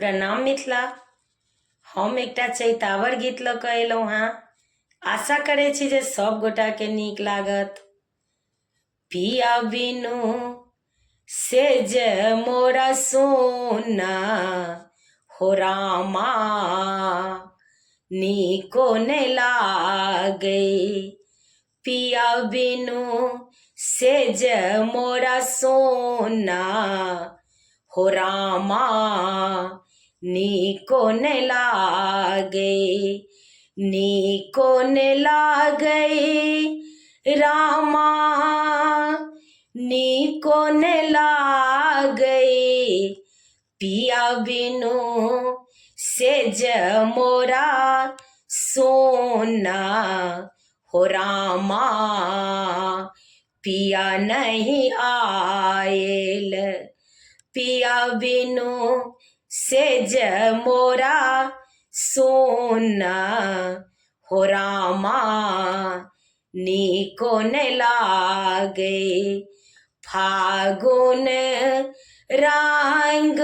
प्रणाम मिथिला। हम एकटा चैतावर गीत लऽ कऽ अयलहुँ हेँ। आशा करै छी जे सभ गोटाके नीक लागत। पिया बिनु से जे मोरा सोना हो रामा, नीको ने लागै। पिया बिनु सेज मोरा सोना हो रामा, नीको ने लागे। नीको ने लागे रामा, नीको ने लागे। पिया बिनु सेज मोरा सोना हो रामा, पिया नहीं आयल। पिया बिनु सेज मोरा सोना हो रामा, नीको ने लागे। फागुन रंग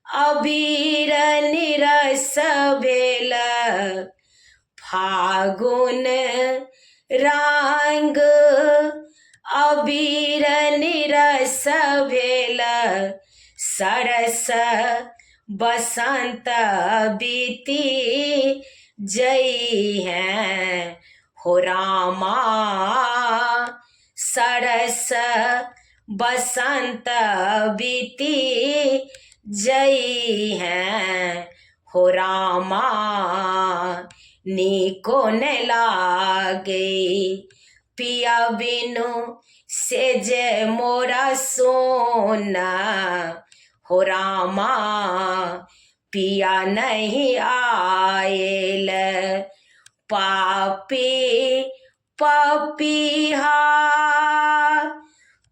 अबीर निरस भेल। फागुन रंग अबीर निरस भेल। सरस बसंत बीती जई है हो रामा, सरस बसंत बीती जई है हो रामा, नीको ने लागे। पिया बिनु सेज मोरा सोना हो रामा, पिया नहीं आयल। पापी पपीहा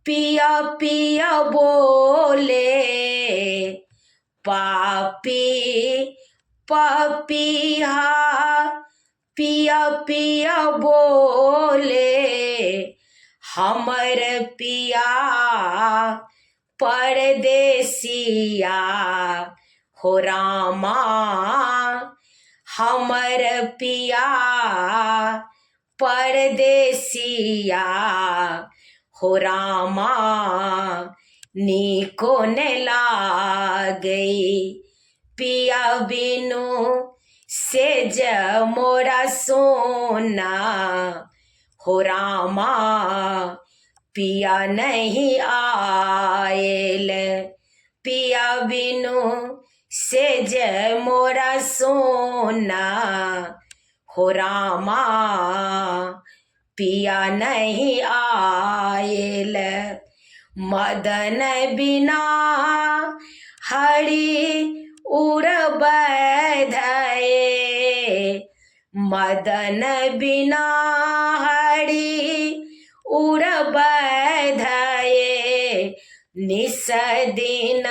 पिया पिया बोले। पापी पपीहा पिया पिया बोले। हमर पिया परदेसिया हो रामा, हमर पिया परदेसिया हो रामा, नीको ने लागे। पिया बिनु सेज मोरा सोना हो रामा, पिया नहीं आयल। पिया बिनु सेज मोरा सोना हो रामा, पिया नहीं आयल। मदन बिना हरि उर धये। मदन बिना हरि उर धये। निस दिन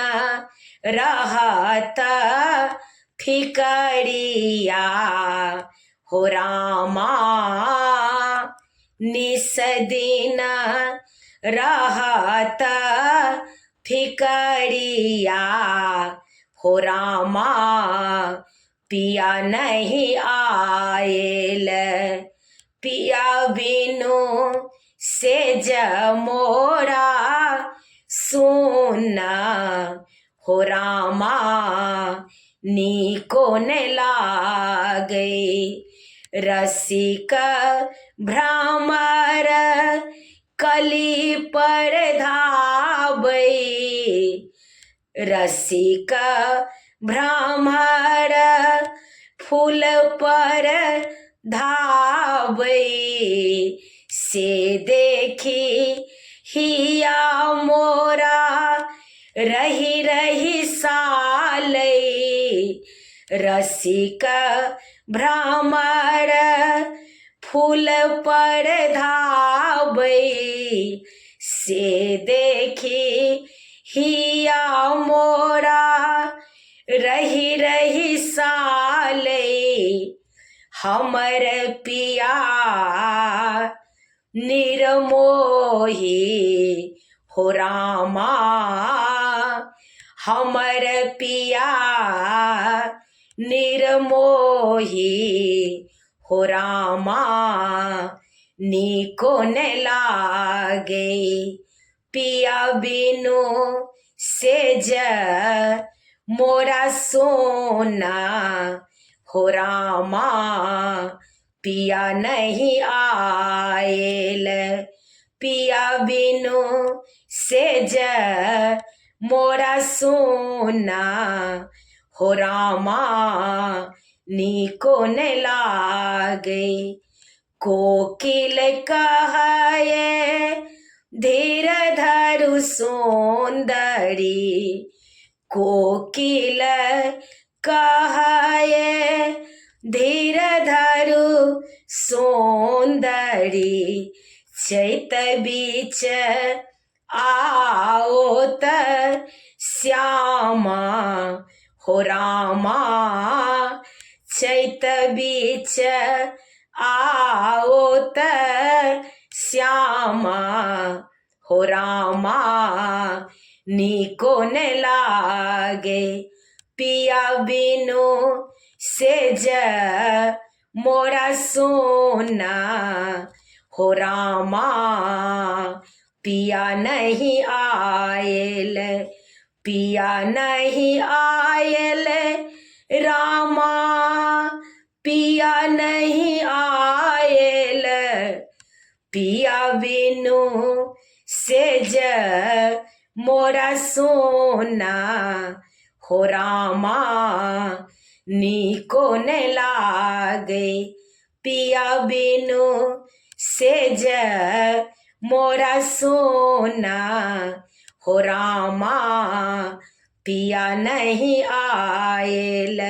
रहत फिकरिया हो रामा, निस दिन रहत फिकरिया हो रामा, पिया नहीं आयल। पिया बिनु सेज मोरा सोना हो रामा, नीको ने लागे। रसिक भ्रमर कली पर धाबै। रसिक भ्रमर फूल पर धाबै। से देखी हिया मोरा रही रही सालै। रसिक भ्रमर फूल पर धाबै। से देखी हिया मोरा रही रही सालै। हमर पिया निर्मोही हो रामा, हमर पिया निर्मोही हो रामा नीको ने लागे पिया बिनु सेज मोरा सोना हो रामा पिया नहीं आयल पिया बिनु सेज मोरा सोना हो रामा नीको न लागे कोकिल कहे धीर धरु सुंदरी कोकिल कहे धीर धरु सुंदरी चैत बीच आओत श्यामा हो रामा चैत बीच आओत श्यामा हो रामा नीको न लागे पिया बिनु सेज मोरा सोना हो रामा पिया नहीं आयल पिया नहीं आयल रामा पिया नहीं आयल पिया बिनु सेज मोरा सोना हो रामा नीको न लागे पिया बिनु सेज मोरा सोना हो रामा पिया नहीं आयल।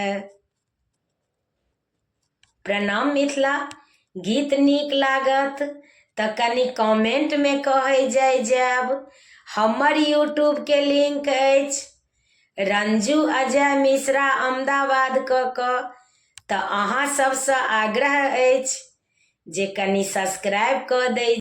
प्रणाम मिथिला। गीत नीक लागत तऽ कनि कमेंटमे कहै जाय जायब। हमर यूट्यूबके लिंक अछि रंजू अजय मिश्रा अहमदाबाद कऽ कऽ, तऽ अहाँ सबसँ आग्रह अछि जे कनि सब्सक्राइब कऽ दै